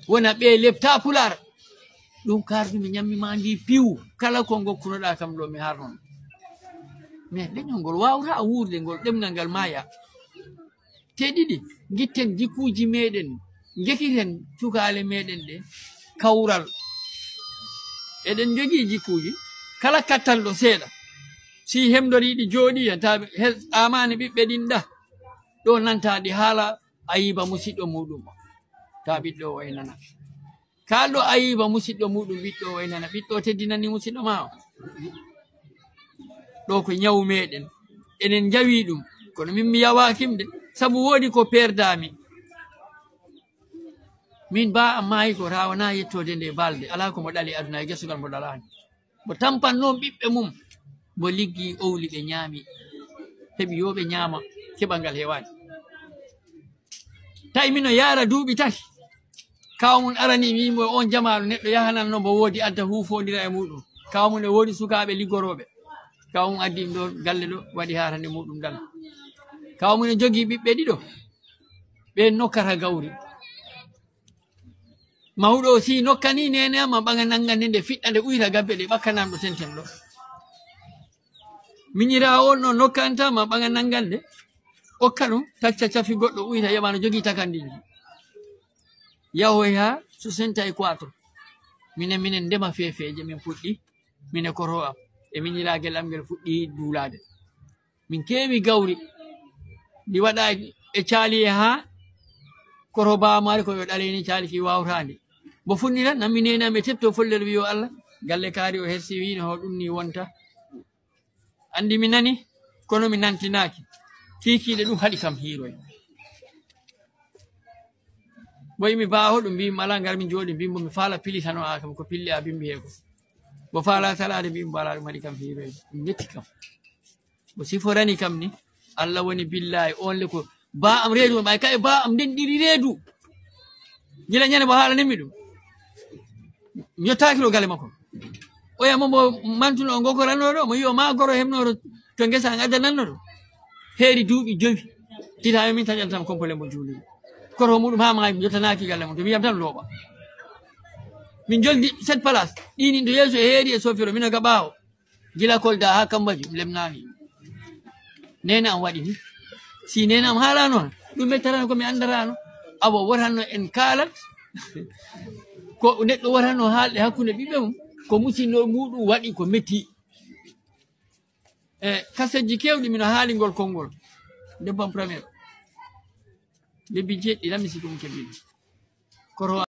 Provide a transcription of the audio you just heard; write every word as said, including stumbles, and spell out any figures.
Wona ɓe lepta Pulaar. Ɗum kaardu mi ñammi ma ndi piw. Kala ko ngokkunoɗaa kam ɗo mi harnon. Mais leñol ngol waawata wuurde, ngol ɗemngal ngal maaya. Te ɗiɗi, ngitten jikkuuji meɗen, ngekiten cukaale meɗen ɗe kawral. Eɗen njogii jikkuuji, kala kattanɗo seeɗa, si hemdori ɗi jooɗi hen, ta he-, amaani ɓiɓɓe ɗin ɗa, ɗo nanta ɗi haala ayiba musiɗɗo muɗum o, ta ɓiɗɗo o e nana. Kaalɗo ayiba musiɗɗo muɗum, ɓiɗɗo o e nana, ɓiɗɗo o teddinani musiɗɗo ma o. Ɗo ko ñawu meɗen. Eɗen njawi ɗum. Kono min mi yawakim de, sabu woodi ko perdami. Min ba amma ko rawana yettoode nde balde. Alaa ko mo ɗali aduna e gesugal mo ɗalaani. Mo tampan noon ɓiɓɓe mum. Mo liggi owli ɓe ñaami. Heɓi yo ɓe ñaama. Keɓal ngal hewaani. Tawi mino yaara duuɓi tati. Kaw mum arani mi mo on jamaanu neɗɗo yahananno mo woodi adda huufondira e muɗum. Kaw mum e woodi sukaaɓe liggorooɓe. Kaw mum addi ɗum ɗo galle ɗo waɗi haarande muɗum dal. Kaw mum e jogii ɓiɓɓe ɗiɗo. Ɓe nokkata gawri. Mawɗo o si nokkani nene ma ɓaŋa nangande nde fiɗɗa nde uyra gabbe ɗe ɓakkananɗo tenten ɗo. Miñiraawo on no nokkanta ma ɓaŋa nangande. Okka ɗum tacca cafi goɗɗo uyra yamano jogii takandiji. Yahoy ha soixante-quatre. Minen, minen ndema feefeeje, min puɗɗi, mine koto am. E miñiraagel am ngel fuɗɗi duulaade. Min keewi gawri. Ndi waɗa e caali e ha koto baamaari ko yo ɗaleyni caali ki wawtaandi. Mbo fuɗɗi tan, nammi neni am e tepto follere wiyo Allah. Galle kaari o hersi wiino ho ɗum ni wonta. Anndi mi nani, kono mi nantinaaki. Kiikiiɗe ɗum haɗi kam hiiroy. Boy mi baaho ɗum mbiimi alaa ngar mi jooɗi mbiimi mi faala pilitano a kam ko pilli a bimbi he ko. Mo faala salaade mbiimi mbo alaa ɗum haɗi kam hiiroy. Ɗum metti kam. Mo siforani kam ni, Allah woni billaahi, on le ko ba am reedu, ɓay kay ba am nden ɗiri reedu. Gila ñande mo haalanimmi ɗum. Ñottaaki ɗo galle makko. Oya mo mbo mantuno o gokoranno ɗo, mo yi'o ma goro hemnoro to ngesa an addananno ɗo. Heeri duuɓi jowi. Tita yo min taƴan tan kompole mo juuliri. Koto muɗum ha maayi, mi yottanaaki galle mo, to mi yiyam tan looɓa. Min joldi sept place, ɗinin to yeeso e heeri e sofiro, mino ga ɓaawo. Gila Kolda ha Kambaju, lemnaami. Nene am waɗi ni. Si nene am haalano, ɗum mettarano ko mi andarano. Abo watanno en kaalat. Ko neɗɗo watanno haalde hakkunde ɓiɓɓe mum, ko musinno muɗum waɗi ko metti. E kasejji kewɗi mino haalingol konngol. Debbo am premier. Lebbi jeɗɗi, lammi si ɗum keɓi. Koto